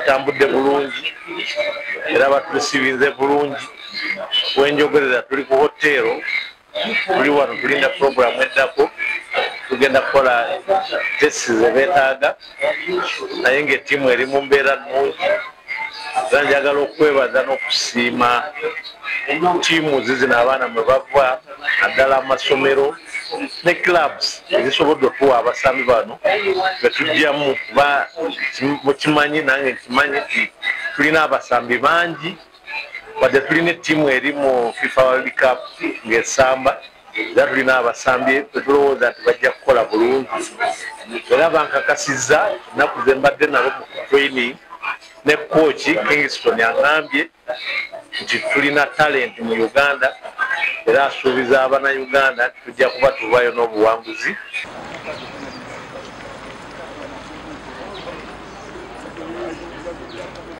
Bitambudde bulungi era batusiibinze bulungi. Wenjogerera tuli ku hotero, tuli wano tulinda puroguramu eddako. Tugenda kukola test zebeetaaga, naye nga ettiimu eri mu mbeera nnungi. Era njagala okwebaza n'okusiima ttiimu zizino abaana mwe bava, naddala amasomero ne clubs ezisobodde otuwa abasambi bano betujjamu, kuba mukimanyi nange nkimanyi nti tulina abasambi bangi. Wadde tulina ettiimu eri mu FIFA World Cup ng'esamba, era tulina abasambi betulowooza nti bajja kukola bulungi. Era bankakasizza ennaku ze mbadde nabo mu training ne coach Kingston, aŋambye nti tulina talent mu Uganda, era asuubiza Abannayuganda nti tujja kuba tuvayo n'obuwanguzi.